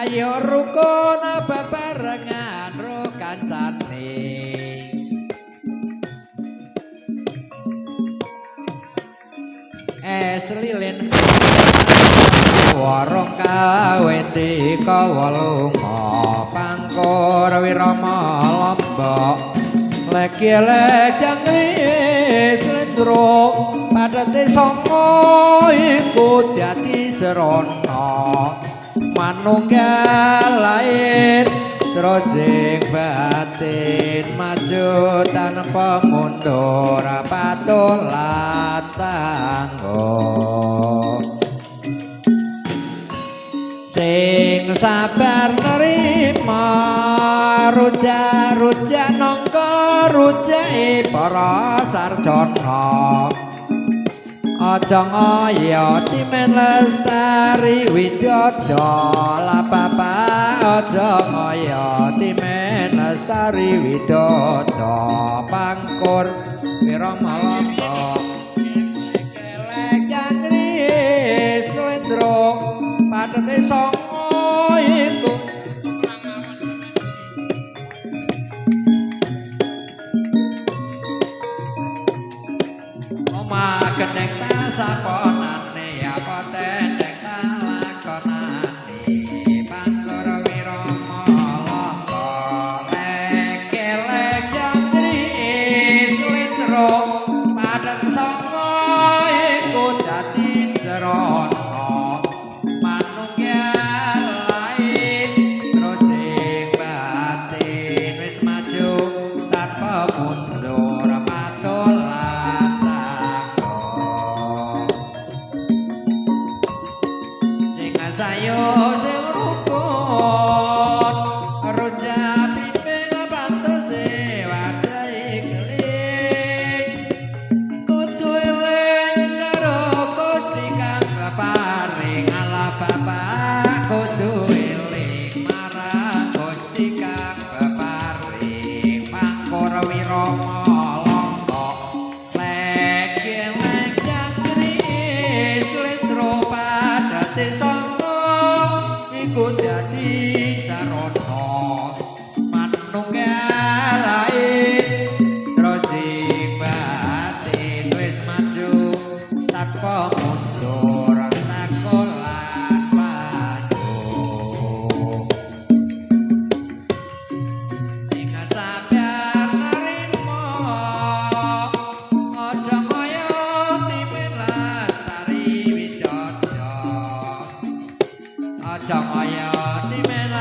Ayo rukun bebarengan ro kancane. Es lilin warung kaweti kawalunga pangkur wirama lombok legi lejang slendro padate songo iku dadi serana manunggal lair terus sing batin maju tanpa mundur patuh lan tangguh. Sing sabar nerima rujak-rujak nangka rujake para sarjana. Aja ngoyo timen lestari widodo la bapak aja ngoyo timen lestari widodo pangkur wirama lombok kelek jangri slendro padete songo iku omah geneng saponane apa tendeng lakonane pangkur wirama lombok lek jangri slendro padet songo iku dadi srana manunggal lair terus sing batin wis maju tanpa mundur patuh lan tangguh. Sing sayo sing rukun rujak piping pantese wadahe keling kudu eling karo Gusti kang paring ala bapak kudu eling marang Gusti kang peparing pangkur wirama lombok lek lek jangkri slendro padate songo iku dadi sarana manunggal lair terus sing batin wis maju tanpa mundur takolan maju. Sing sabar narima aja kaya timen lestari widodo aja kaya timen